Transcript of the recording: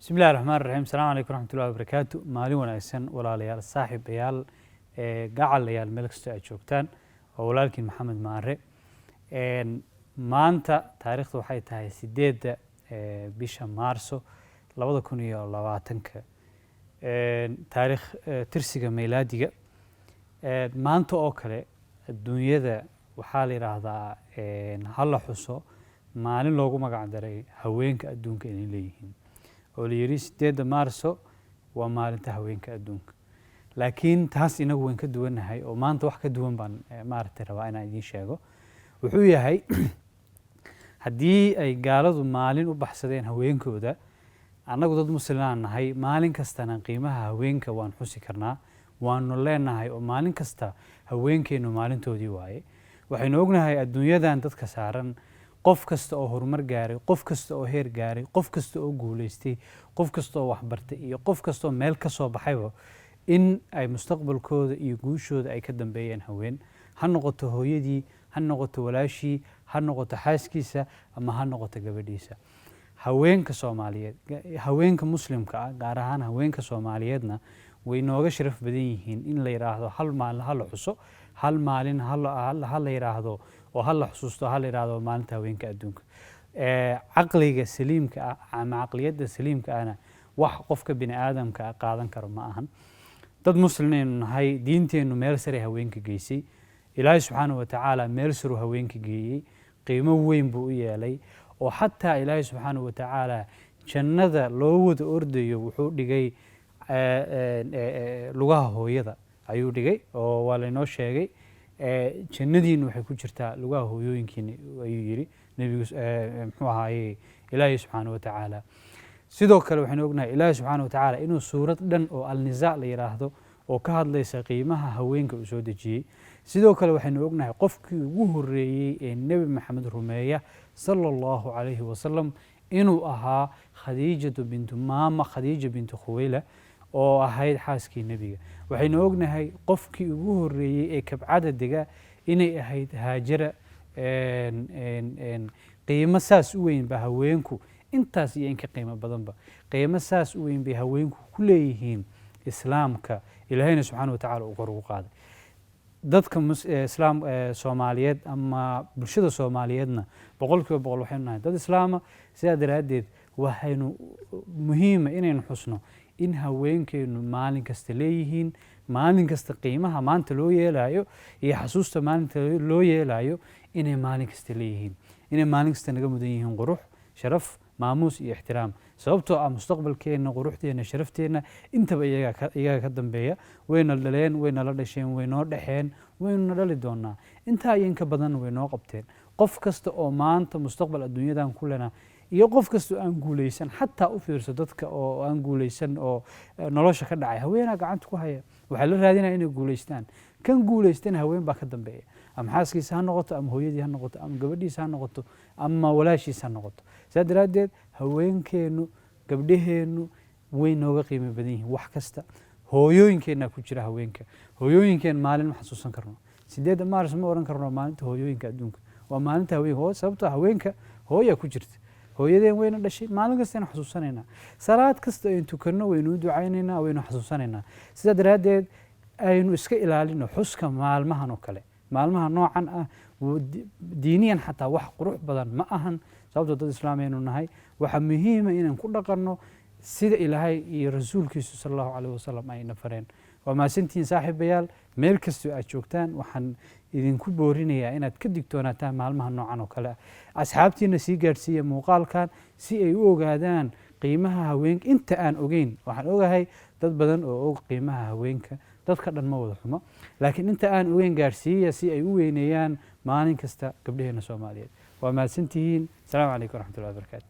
Bismi illahi raxmaan raxiim. Asalaamu calaykum raxmatullahi wabarakaatu. Maalin wanaagsan, walaalayaal, saaxiibayaal, gacalayaal, meel kastoo aad joogtaan. Waa walaalkiin Maxamed Maare. Maanta taariikhdu waxay tahay 8-da bisha Maarso 2020-ka, taariikh tirsiga meylaadiga. Maanta oo kale adduunyada waxaa la yidhaahdaa ha la xuso maalin loogu magac daray haweenka adduunka inay leeyihiin, oo la yidhi 8-da Maarso waa maalinta haweenka adduunka. Laakiin taas inagu wayn ka duwannahay, oo maanta wax ka duwan baan maaragtay rabaa inaan idiin sheego. Wuxuu yahay, haddii ay gaaladu maalin u baxsadeen haweenkooda, annagu dad muslimaan nahay, maalin kastana qiimaha haweenka waan xusi karnaa, waanu leenahay, oo maalin kasta haweenkeennu maalintoodii waaye. Waxaynu ognahay adduunyadan dadka saaran, qof kasta oo horumar gaaray, qof kasta oo heer gaaray, qof kasta oo guulaystay, qof kasta oo waxbartay iyo qof kasta oo meel ka soo baxayba, in ay mustaqbalkooda iyo guushooda ay ka dambeeyeen haween. Ha noqoto hooyadii, ha noqoto walaashii, ha noqoto xaaskiisa ama ha noqoto gabadhiisa. Haweenka Soomaaliyeed, haweenka Muslimka ah, gaar ahaan haweenka Soomaaliyeedna, way nooga sharaf badan yihiin in la yidhaahdo hal maalin ha la xuso, hal maalin ha la yidhaahdo oo ha la xusuusto, ha la yidhaahdo maalinta haweenka adduunka. Caqliga saliimka ah ama caqliyadda saliimka ahna wax qofka bini aadamka ah qaadan karo ma ahan. Dad muslimaynu nahay, diinteennu meel sare haweenka geysay. Ilaahay subxaanahu watacaala meel saruu haweenka geeyey, qiimo weyn buu u yeelay, oo xataa Ilaahay subxaanahu watacaala jannada loo wada ordayo wuxuu dhigay lugaha hooyada ayuu dhigay, oo waa laynoo sheegay, "Jannadiinu waxay ku jirtaa lugaha hooyooyinkiina," ayuu yidhi nebigu, muxuu ahaaye, Ilaahay subxaanahu watacaala. Sidoo kale waxaynu ognahay Ilaahay subxaana watacaala inuu suurad dhan oo Alnisaa la yidhaahdo oo ka hadlaysa qiimaha haweenka uu soo dejiyey. Sidoo kale waxaynu ognahay qofkii ugu horreeyey ee Nebi Maxamed rumeeya, sala Allahu calayhi wasalam, inuu ahaa Khadiijatu bintu maama Khadiija bintu Khuweyla, oo ahayd xaaskii nebiga. Waxaynu ognahay qofkii ugu horreeyey ee Kabcada dega inay ahayd Haajara. Qiimo saas u weyn ba haweenku, intaas iyo in ka qiimo badanba, qiimo saas u weyn bay haweenku ku leeyihiin Islaamka. Ilaahayna subxaana wa tacala uu kor ugu qaaday dadka islaam Soomaaliyeed ama bulshada Soomaaliyeedna. 100% waxaynu nahay dad Islaama. Sidaa daraaddeed waxaynu muhiima inaynu xusno in haweenkeennu maalin kasta leeyihiin, maalin kasta qiimaha maanta loo yeelayo iyo xasuusta maalinta loo yeelayo inay maalin kasta leeyihiin, inay maalin kasta naga mudan yihiin qurux, sharaf, maamuus iyo ixtiraam, sababtoo ah mustaqbalkeenna, quruxdeenna, sharafteenna intaba iyaga ka dambeeya. Wayna dhaleen, wayna la dhasheen, way noo dhexeen, waynuna dhali doonaa. Intaa iyo inka badanna way noo qabteen. Qof kasta oo maanta mustaqbal adduunyadan ku lena iyo qof kasta oo aan guulaysan, xataa u fiirso dadka oo aan guulaysan oo nolosha ka dhacay, haweenaa gacanta ku haya, waxaa la raadinaya inay guulaystaan. Kan guulaystana haween baa ka dambeeya, ama xaaskiisa ha noqoto, ama hooyadii ha noqoto, ama gabadhiisa ha noqoto, ama walaashiisa ha noqoto. Saa daraaddeed haweenkeennu, gabdhaheennu way nooga qiimo badan yihiin wax kasta. Hooyooyinkeennaa ku jira haweenka. Hooyooyinkeen maalin ma xasuusan karno. 8-da Maaris ma odhan karno maalinta hooyooyinka adduunka, waa maalinta haweenka, sababtoo haweenka hooyaa ku jirta. Hooyadeen wayna dhashay, maalin kastaynu xasuusanaynaa, salaad kasta aynu tukanno waynu u ducaynaynaa, waynu xasuusanaynaa. Sidaa daraaddeed aynu iska ilaalino xuska maalmahan oo kale, maalmaha noocan ah. Diiniyan xataa wax qurux badan ma ahan, sababtoo dad Islaam aynu nahay. Waxaa muhiima inaan ku dhaqanno sida Ilaahay iyo rasuulkiisu sala Allahu calayh wasalam ayna fareen. Waa mahadsantihiin, saaxiibayaal, meel kastoo aad joogtaan. Waxaan idinku boorinayaa inaad ka digtoonaataan maalmaha noocan oo kale ah. Asxaabtiina sii gaadhsiiya muuqaalkan si ay u ogaadaan qiimaha haweenka inta aan ogeyn. Waxaan ogahay dad badan oo og qiimaha haweenka, dadka dhan ma wada xumo, laakiin inta aan ogeyn gaadhsiiya si ay u weyneeyaan maalin kasta gabdhaheena Soomaaliyeed. Waa mahadsantihiin. Asalaamu calaykum waraxmatullahi wabarakaatu.